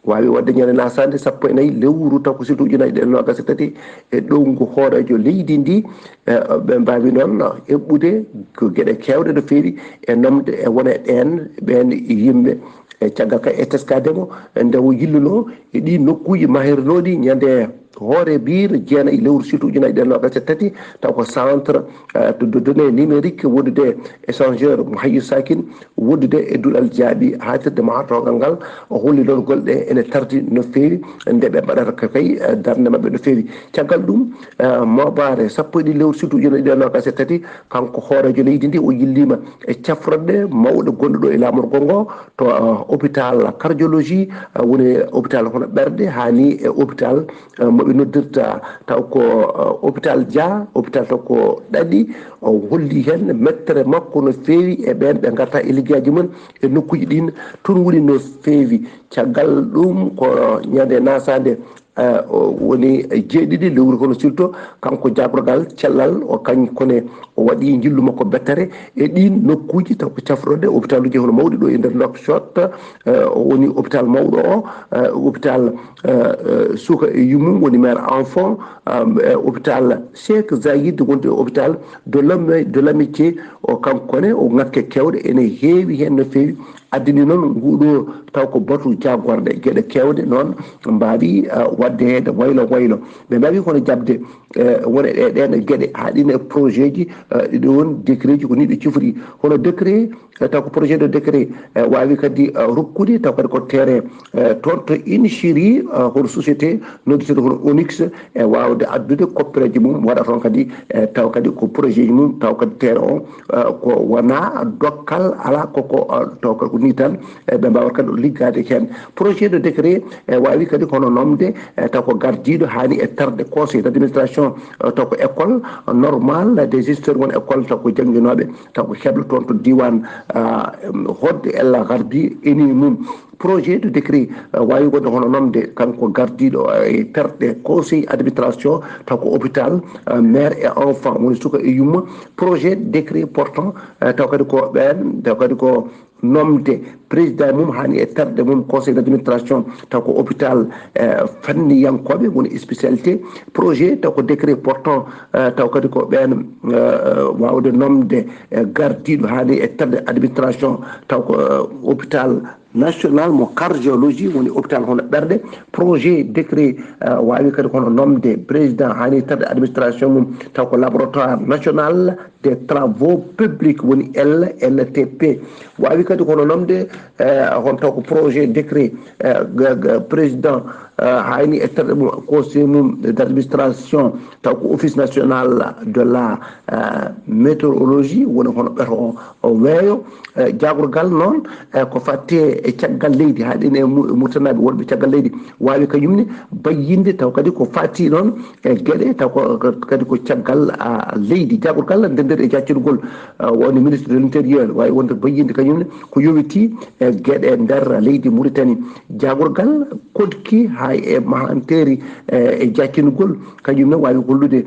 waawi waɗde ñande nasaande sappo e nayi lewru taw ko siltu ujunaaji ɗiɗi e noogaas e tati e ɗowngu hooreejo leydi ndi. Eh, ɓe mbaawi noon eɓɓude ko geɗe keewɗe no feewi e nomde e wone ɗeen, ɓeen yimɓe. E caggal ka e teskade mo, nde o yilluno e ɗi nokkuuji mahirnooɗi ñande hoore biir jeenayi lewru siltu ujunaaji ɗiɗi e noogaas e tati, taw ko centre, eh, de données numérique wondude échangeur mo Hayyu Sakin, wondude e duɗal jaaɓi haaɗtirde mahortogal ngal. O holli noon golle ɗe ene tardi no feewi, nde ɓe mbaɗata ka kay, eh, darnde maɓɓe no feewi. Caggal ɗum, eh, mooɓaare sappo e ɗiɗi lewru siltu ujunaaji ɗiɗi e noogaas e tati, kanko hooreejo leydi ndi, o yilliima e cafrorɗe mawɗe gonɗe ɗo e laamorgo ngo, to, eh, hôpital cardiologie, eh, woni hôpital hono ɓerɗe, haa ni e hôpital, eh, mo ɓe noddirta taw ko, eh, hôpital Dia, hôpital taw ko ɗaɗi. O holli heen mettere makko no feewi e ɓeen ɓe ngarta e liggeyaaji mum e nokkuuji ɗin. Toon woni no feewi. Caggal ɗum ko ñande nasaande, eh, o woni jeeɗiɗi lewru kono silto, kanko jaagorgal cellal o kañ kone o waɗi njillu makko bettere e ɗin nokkuuji taw ko cafrode hôpitaluji hono mawɗi ɗo e nder Nouakchott. Eh, o woni hôpital mawɗo o, eh, hôpital, eh, eh, suka e yummum woni mère enfant, eh, eh, hôpital Cheikh Zayed wonde hôpital de l'Am-, de l'Amitié. O kanko ne o ŋakke kewɗe ene heewi heen no feewi. Addani noon nguɗo taw ko batu jaagorɗe geɗe kewɗe noon mbaawi, eh, waɗde heen waylo waylo. Ɓe mbaawi kono jaɓde, eh, wone ɗe, ɗeen geɗe haa ɗin e projet ji, eh, ɗiɗo won décret ji ko ni ɗi cifori. Hono décret, eh, taw ko projet de décret, eh, waawi kadi, eh, rokkude taw kadi ko terrain, eh, toon to Inchiri, eh, hono société nodduteeɗo hono Onyx e waawde addude koppereeji mum waɗa toon kadi, eh, taw kadi ko projet ji mum taw kadi terrain o, eh, ko wonaa dokkal alaa koko, eh, taw kadi ko ni tan, eh, ɓe mbaawata kadi liggaade heen. Projet de décret, eh, waawi kadi hono nomde, eh, taw ko gardiiɗo haani e terɗe conseil d'administration, eh, taw ko école normale des gestionnaires won école taw ko jannginooɓe taw ko heblo toon to diiwaan, ah, em, hoɗde ella gardi eni mum. Projet de décret, ah, waawi wonde hono nomde kanko gardiiɗo, ah, e terɗe conseil administration taw ko hôpital, ah, mère et enfant woni suka e yumma. Projet décret portant, ah, taw kadi ko ɓeen taw kadi ko nomde président mum haani e terɗe mum conseil d'administration taw ko hôpital, eh, fanniyankooɓe woni spécialité. Projet taw ko décret portant, eh, taw kadi ko ɓeen, eh, waawde nomde, eh, gardiiɗo haani e terɗe administration taw ko, eh, hôpital national mo cardiologie woni hôpital hono ɓerɗe. Projet décret, eh, waawi kadi hono nomde président haani e terɗe administration mum taw ko laboratoire national des travaux publics, woni L N T P. Waawi kadi kono nomde, eh, hon taw ko projet décret, eh, ga- ga- président, eh, hayni e terɗe mum, conseil mum d'administration, taw ko office national de la, eh, météorologie, woni hono ɓeto o, o weeyo. Eh, jaagorgal noon, eh, ko fatte e caggal leydi, haɗen e mu- Murtanaɓe wonɓe caggal leydi, waawi kañum ne bayyinde taw kadi ko fati noon e geɗe taw ko kadi ko caggal, ah, leydi. Jaagorgal ndenndir e jaccirgol, ah, woni ministre de l'intérieur, waawi wonde bayyinde kañum ne ko yowiti e geɗe nder leydi Mauritanie. Jaagorgal koɗki hay e mahanteeri, eh, e jaccingol, kañum ne waawi hollude,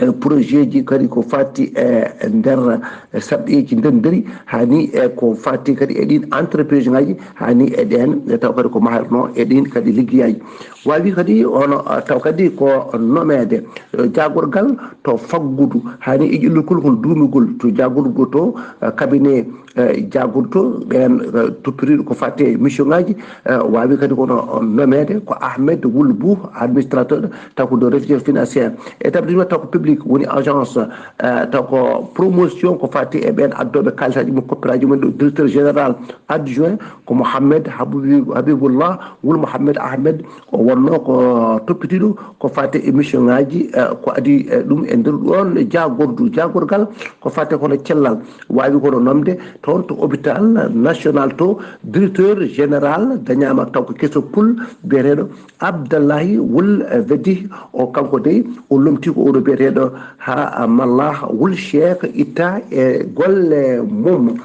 eh, projet ji kadi ko fati e nder, eh, sarɗeeji ndennderi, hani e ko fati kadi e ɗin entreprise ngaji, hani e ɗen, eh, taw kadi ko maherno e ɗin kadi liggeyaaji. Waawi kadi hono, eh, taw kadi ko nomeede, eh, jaagorgal to faggudu, hani e ƴellugol hol duumigol to jaagordu to, eh, cabinet, eh, jaagordu to ɓen, eh, toppitiiɗo ko fati e mission ngaji, eh, waawi kadi kono nomeede ko Ahmed Wul Bou, administrateur, taw ko de révision financière. Établissement taw ko public, woni agence, eh, taw ko promotion ko fati e ɓen addooɓe kaalitaji mum, coppitaaji mum, ɗo directeur général adjoint ko Mohamed Habibu- Habibullah Wul Mohamed Ahmed, o wonno ko toppitiiɗo ko fati e mission ngaji, eh, ko adi, eh, ɗum e nder ɗon jaagordu, jaagorgal ko fati kono cellal, waawi kono nomde toon to hôpital national to, directeur général dañaama taw ko keso pul, biyeteeɗo Abdallahi Wul Vedi. O kanko dey o lomti ko oɗo biyeteeɗo ha Mallah Wul Cheikh itta e golle mum.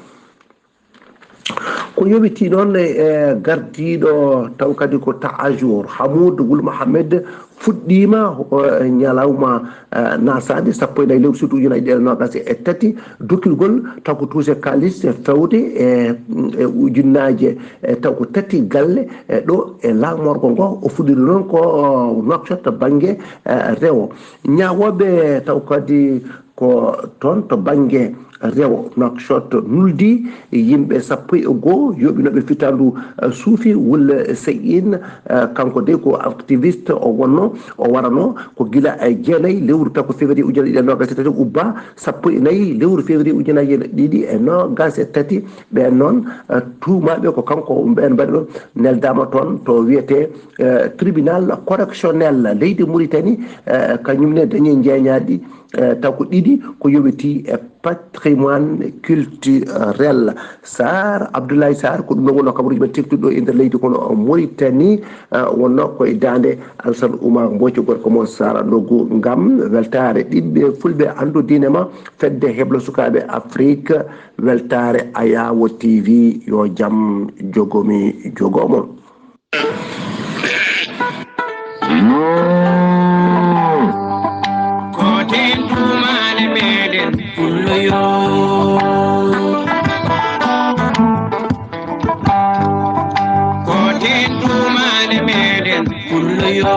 Ko yowiti noon e gardiiɗo taw kadi ko Tajour Hamoud Wul Mohamed fuɗɗiima, eh, ñalawma, eh, nasaade sappo e nayi lewru suudu ujunaaji ɗiɗi e noogas e tati, dokkirgol taw ko tuuse kaalis e fewde e, e ujunnaaje, e taw ko tati galle, e ɗo e laamorgo ngo. O fuɗɗiri noon ko, oh, Nouakchott to bannge, eh, rewo. Ñaawooɓe taw kadi ko toon to bannge rewo Nouakchott nuldi yimɓe sappo e goo yoɓinooɓe fitandu, eh, suufi. Wul Sey In, eh, kanko de ko activiste o wonno, o warano ko gila, eh, jeenayi lewru taw ko février ujunaaji ɗiɗi e noogas e tati, ubba sappo e nayi lewru février ujunaaji ɗiɗi e noogas e tati. Ɓen noon, eh, tuumaaɓe ko kanko ɓen mbaɗi ɗo, neldaama toon to wiyetee, eh, tribunal correctionnel leydi Mauritanie, eh, kañum ne dañi njeeñaaɗi, eh, taw ko ɗiɗi ko yowiti e patrimoine culturel. Sarr, Abdoulaye Sarr, ko ɗum ɗo wonno kabaruuji men teftuɗo e nder leydi kono Mauritanie, eh, wonno koye daande Alassane Oumar Mbodj, gorko mo Sarr Ndogu, ngam weltaare ɓiɓɓe fulɓe anndu diine ma fedde heblo sukaaɓe Afrique, weltaare Ayawo T V, yo jam jogomi jogomon. Koten tumale meɗen pullo yo. Koten tumale meɗen pullo yo.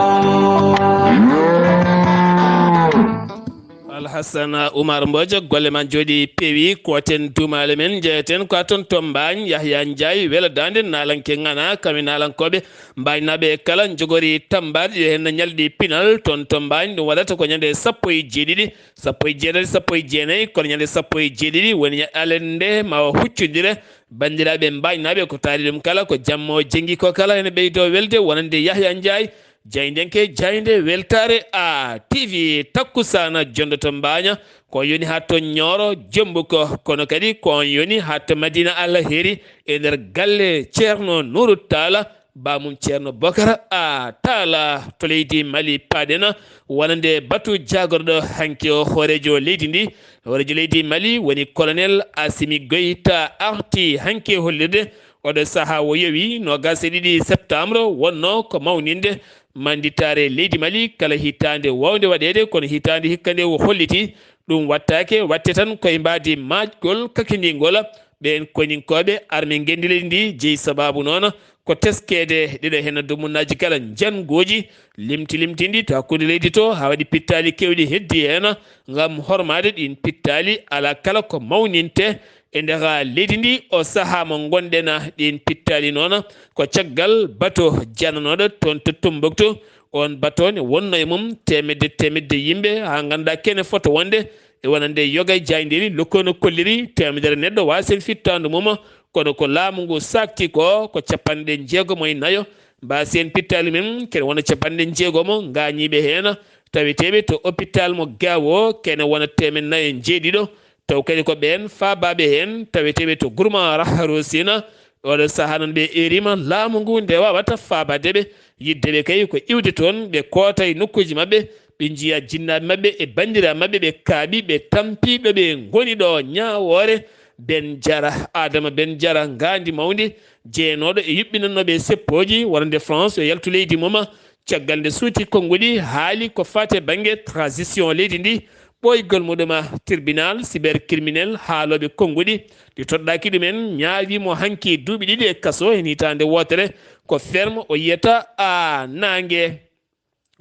Alhassana Oumar Mbodj, golle ma jooɗi peewi, koten duumaale men, njeyeten ko a toon to Mbaañ, Yahya Ndiaye, Welo Daande, naalanke ŋana, kamɓe naalankooɓe Mbaañnaaɓe kala njogori tammbaade, yo heen ñalɗi pinal toon to Mbaañ, ɗum waɗata ko ñande sappo e jeeɗiɗi, sappo e jeetati, sappo e jeenayi, kono ñande sappo e jeeɗiɗi woni ña-, alende ma o huccondire. Banndiraaɓe Mbaañnaaɓe, ko taari ɗum kala, ko jamma o jenngi ko kala, ene ɓeydoo welde wonande Yahya Ndiaye, Jaayndenke jaaynde weltaare a T V takkusaana jonndo to Mbaaña, ko on yoni haa to Ñooro Jembuko, kono kadi ko on yoni haa to Madina Alla Heri e nder galle Ceerno Nuuru Taala, baamum Ceerno Bokara a Taala to leydi Mali. Paaɗen wonande batu jaagorɗo hanki o hooreejo leydi ndi. Hooreejo leydi Mali woni Colonel Assimi Goïta arti hanki hollirde oɗo sahaa o yowi noogas e ɗiɗi septembre wonno ko mawninde mannditaare leydi Mali kala hitaande waawnde waɗeede, kono hitaande hikka nde o holliti ɗum wattaake, watte tan koye mbaadi maajgol kakindingol ɓeen koninkooɓe arme ngenndi leydi ndi. Jeyi sabaabu noon ko teskeede ɗiɗo heen dumunnaaji kala njannguuji, limti limtindi to hakkunde leydi to, haa waɗi pittaali keewɗi heddi heen ngam hormaade ɗiin pittaali. Alaa kala ko mawninte e nder leydi ndi o sahaa mo ngonɗen ɗiin pittaali noon, ko caggal bato jananooɗo toon to Tombouctou. Oon bato ne wonno e mum teemedde teemedde yimɓe, haa ngannduɗaa kene fota wonde e wonande yoga e jaayndeeli. Lokko no kolliri teemedere neɗɗo waasi heen fittaandu mum, kono ko laamu ngu saakti ko, ko capanɗe jeegom e nayo mbaasi heen pittaali mum, kene wona capanɗe jeegom ngaañiiɓe heen, taweteeɓe to hôpital mo Gaawo, kene wona teemeɗɗe nayo e jeeɗiɗo, taw kadi ko ɓeen faabaaɓe heen, taweteeɓe to Gurma Raharosina. Oɗo sahaa noon ɓe eeriima laamu ngu nde waawata faabaade ɓe, yiɗde ɓe kay ko iwde toon, ɓe koota e nokkuuji maɓɓe, ɓe njiya jinnaaɓe maɓɓe e banndiraaɓe maɓɓe, ɓe kaaɓi, ɓe tampi ɗo ɓe ngoni ɗo. Ñaawoore Ben Jara, Adama Ben Jara, ngaandi mawndi, jeenooɗo e yuɓɓinannooɓe seppooji wonande France yo yaltu leydi mum, caggal nde suuti konnguɗi, haali ko faati e bannge transition leydi ndi, ɓooygol muɗum tribunal cybercriminel haalooɓe konnguɗi ɗi toɗɗaaki ɗumen, ñaawi mo hanki duuɓi ɗiɗi e kaso heen hitaande wootere. Ko ferme o yiyata a naange.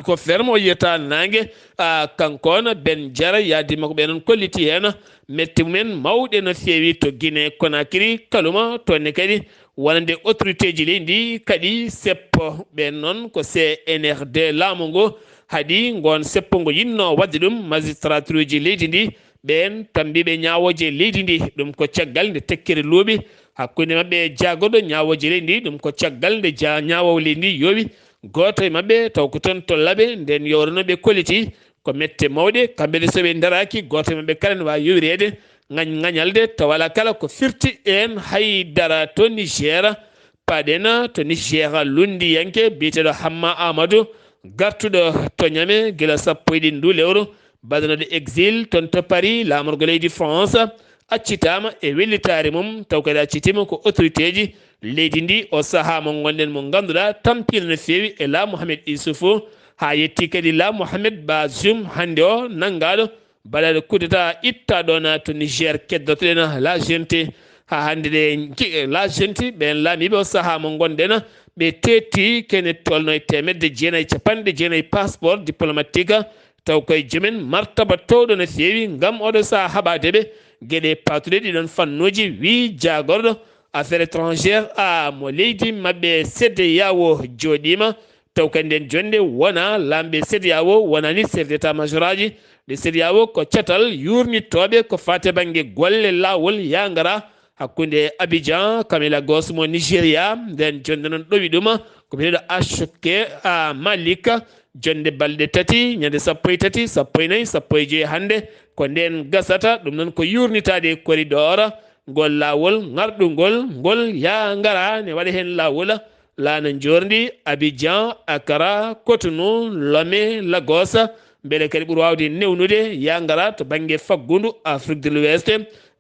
Ko ferme o yiyata naange, a, kanko on Ben Jara, yaadi makko ɓe noon kolliti heen mette mumen mawɗe no feewi to Guinée Conakry, Kalouma, toon ne kadi wonande autorité ji leydi ndi kadi seppo. Ɓeen noon ko C N R D laamu ngu haɗi ngoon seppo ngu yinno waɗde ɗum magistrature ji leydi ndi. Ɓeen tambiiɓe ñaawooje leydi ndi, ɗum ko caggal nde tekkere luuɓi hakkunde maɓɓe e jaagorɗo ñaawooje leydi ndi, ɗum ko caggal nde ja-, ñaawoowo leydi ndi yoowi gooto e maɓɓe taw ko toon to Labe, ndeen yowre noon ɓe kolliti ko mette mawɗe, kamɓe ne so ɓe ndaraaki, gooto e maɓɓe kala ne waawi yowireede ngañ-, ngañalde, tawa alaa kala ko firti heen hay dara. To Niger, paaɗen to Niger, lunndiyanke biyeteeɗo Hamma Amadou, gartuɗo to Ñame gila sappo e ɗiɗi ndu lewru, baɗanooɗo exil toon to Paris, laamorgo leydi France, accitaama e wellitaare mum, taw kadi accitiima ko autorité ji leydi ndi, o sahaa mo ngonɗen mo ngannduɗaa tampiino no feewi e La Mohamed Issoufou, haa yetti kadi La Mohamed Bazoum, hannde o nanngaaɗo, baɗaaɗo coup d'État, ittaa ɗoon to Niger. Keddotoɗen La Gente, haa hannde ɗe nji-, La Gente, ɓeen laamiiɓe o sahaa mo ngonɗen, ɓe teetti kene tolno e teemedde jeenayi, capanɗe jeenayi passeport diplomatique, taw koye joomen martaba towɗo no feewi ngam oɗo sahaa haɓaade ɓe geɗe paatuɗe ɗiɗon fannuuji, wii jaagorɗo affaires étrangères a mo leydi maɓɓe CEDEAO jooɗiima. Taw kadi nden jonnde wona laamɓe CEDEAO, wonani chef d'état major aji ɗi CEDEAO, ko catal yuurnittooɓe ko faati bannge golle laawol yaa ngara hakkunde Abidjan kam e Lagos mo Nigeria. Nden jonnde noon ɗowi ɗum ko biyeteeɗo Achoke a Malik, jonnde balɗe tati, ñande sappo e tati, sappo e nayi, sappo e joyi hannde, ko nden gasata. Ɗum noon ko yuurnitaade e corridor ngol laawol ŋarɗungol ngol yaa ngara ne waɗa heen laawol laana njoorndi Abidjan, Accra, Cotonou, Lomé, Lagos, mbele kadi ɓuri waawde newnude yaa ngara to bannge faggundu Afrique de l'Ouest,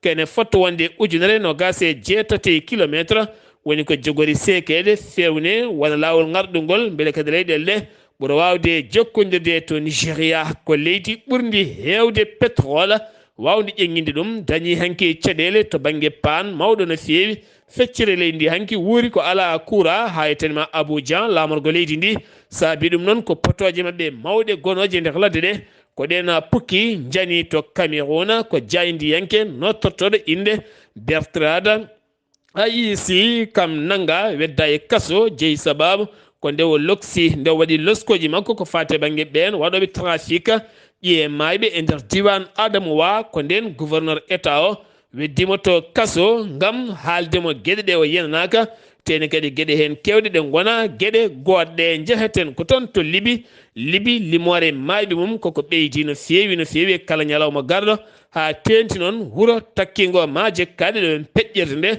kene fotto wonde ujunere noogaas e jeetati kilometre, woni ko jogori seekeede feewne wona laawol ŋarɗungol, mbele kadi leyɗeele ɗe ɓura waawde jokkondirde. To Nigeria, ko leydi ɓurndi heewde pétrole, waawde ƴeŋŋinde ɗum, dañi hanki caɗeele to bannge paan mawɗo no feewi. Feccere leydi ndi hanki wuuri ko alaa kuuraa, haa e tene ma Abuja, laamorgo leydi ndi. Saabi ɗum noon ko potooje maɓɓe mawɗe gonooje nder ladde ɗe, ko ɗeen pukki njani to Cameroun, ko jaayndiyanke nottortooɗo innde Bertrand Ayisi, kam nannga, wedda e kaso, jeyi sababu ko nde o loksi, nde o waɗi loskooji makko ko faati e bannge ɓeen waɗooɓe trafic ƴiye maayɓe e nder diiwaan Adamawa. Ko ndeen gouverneur État o weddi mo to kaso ngam haalde mo geɗe ɗe o yenanaaka, tee ne kadi geɗe heen keewɗe ɗe ngona geɗe goodɗe. Njeheten ko toon to Libi. Libi, limoore maayɓe mum koko ɓeydi no feewi, no feewi e kala ñalawma garɗo, haa teeŋti noon wuro takkingo maaje kaaɗe ɗo en peƴƴirde nde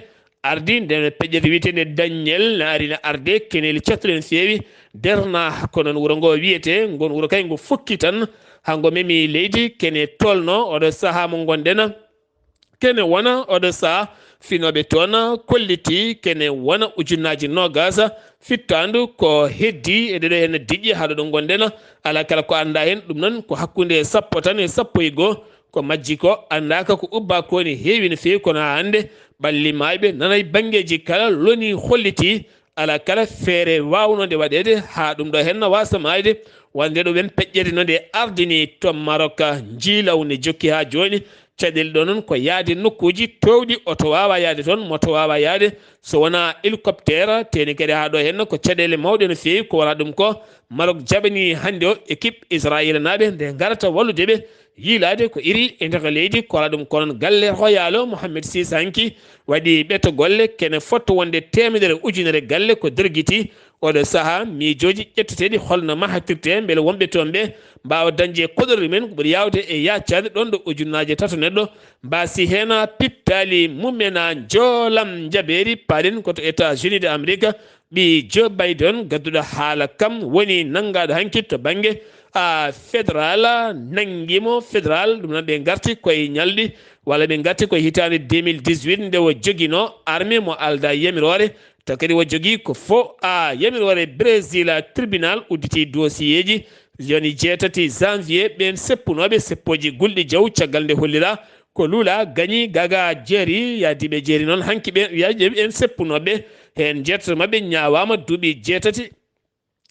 ardi. Nden peƴƴirde wiyeteende Dañel ne ari, ne arde keneeli cattuɗe no feewi, Derna, ko noon wuro ngo wiyetee. Ngon wuro kay ngo fukki tan, haa ngo memi leydi, kene tolno oɗo sahaa mo ngonɗen. Kene wona oɗo sahaa finooɓe toon kolliti kene wona ujunnaaji noogaas fittaandu ko heddi e ɗeɗo heen diƴƴe haa ɗo ɗo ngonɗen. Alaa kala ko anndaa heen, ɗum noon ko hakkunde sappo tan e sappo e goo ko majji ko anndaaka ko ubbaa ko ne heewi no feewi, kono haa hannde ɓalli maayɓe nanay banngeeji kala loni holliti alaa kala feere waawnode waɗeede haa ɗum ɗo heen waasa maayde. Wonde ɗo ɓen peƴƴere no nde ardini to Maroc, njiilaw ne jokki haa jooni. Caɗeele ɗo noon ko yahde nokkuuji toowɗi, oto waawa yahde toon, moto waawa yahde. So wonaa hélicoptère, teeni kadi haa ɗo heen ko caɗeele mawɗe no feewi. Ko wonaa ɗum ko Maroc jaɓani hannde o équipe Israayiilnaaɓe nde ngarata wallude ɓe Yiilaade ko iri e nder leydi, kola ɗum ko noon galle Royal o Mohamed six hanki waɗi ɓeto golle kene fotto wonde teemedere ujunere galle ko dergiti. Oɗo saha miijooji ƴetteteeɗi holno mahatirte mbele wonɓe toon ɓe mbaawa dañde koɗorɗe men ko ɓuri yaawde e yaacaade ɗoon ɗo ujunnaaje tato neɗɗo mbaasi heen pittaali mumena njoolam njabeeri paaɗen ko to États-Unis de Amérique. Ɓii Joe Biden gadduɗo haala kam woni nanngaɗo hanki to bannge a fédéral, nanngimo fédéral ɗum noon ɓe ngarti koye ñalɗi walla ɓe ngarti koye hitaande deux mille dix-huit nde o jogino armée mo alda yamiroore. Taw kadi o jogii ko fo a yamiroore Brésil tribunal udditi dossier ji. Joni jeetati janvier ɓeen seppunooɓe seppooji gulɗi jaw caggal nde hollira ko Lula gañi Gaga Jeeri, yaadiiɓe Jeeri noon hanki ɓe, yaadiiɓe ɓeen seppunooɓe heen jeetato maɓɓe ñaawaama duuɓi jeetati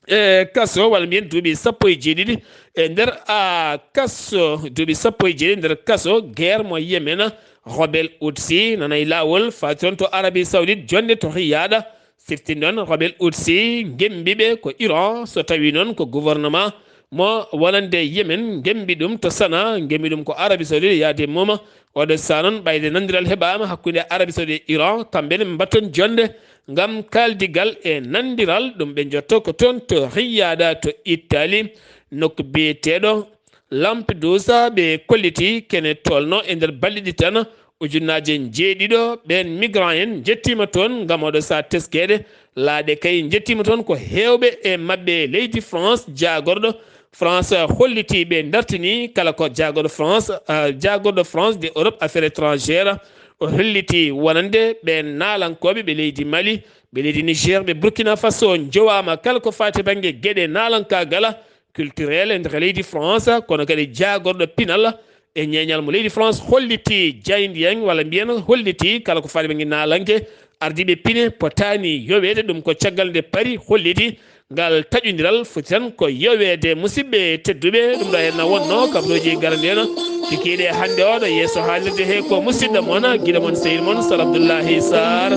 e kaso walla mbiyen duuɓi sappo e jeeɗiɗi e nder a kaso, duuɓi sappo e jeeɗiɗi nder kaso guerre mo Yemen. Rebel Houthi nana e laawol faati toon to Arabie Saoudite jonnde to Riyad. Siftinɗon Rebel Houthi ngembi ɓe ko Iran, so tawi noon ko gouvernement mo wonande Yemen ngembi ɗum to Sana, ngembi ɗum ko Arabie Saoudite yaade moma. Oɗo saha noon ɓayde nanndiral heɓaama hakkunde Arabie Saoudite e Iran, kamɓe ne mbatton jonnde ngam kaaldigal e nanndiral ɗum ɓe njotto ko toon to Riyad to Italie, nokku biyeteeɗo Lampedusa. Ɓe kolliti kene tolno e nder balɗe ɗiɗi tan ujunnaaje njeeɗiɗo ɓeen migrant en njettiima toon ngam oɗo saha teskeede. Laaɗe kay njettiima toon ko heewɓe e maɓɓe leydi France. Jaagorɗo France holliti ɓe dartini kala ko jaagorɗo France, ah, jaagorɗo France de Europe affaire étrangère. O holliti wonande ɓeen naalankooɓe ɓe leydi Mali, ɓe leydi Niger, ɓe Burkina Faso njowaama kala ko faati bannge geɗe naalankaagal culturel e nder leydi France, kono kadi jaagorɗo pinal e ñeeñal mo leydi France holliti jaayndiyaŋ walla mbiyen holliti kala ko faati bannge naalanke ardiiɓe pine potaani yoweede. Ɗum ko caggal nde Paris holliti ngal taƴondiral foti tan ko yoweede. Musidɓe tedduɓe, ɗum ɗo henna wonno kabrooji garande en kikiiɗe hannde oɗo yeeso haalirde he ko musidɗo mon giɗo mon sehil mon Sal Abdoullahi Sarr.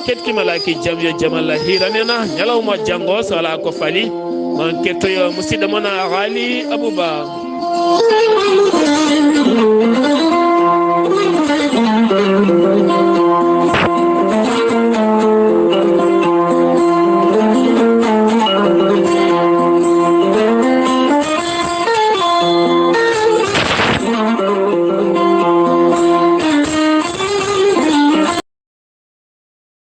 Ketki malaki jam yo jam Allah hiran en ñalawma janngo so alaa ko fali mon kettoyo musidɗo mon Aali Abouba.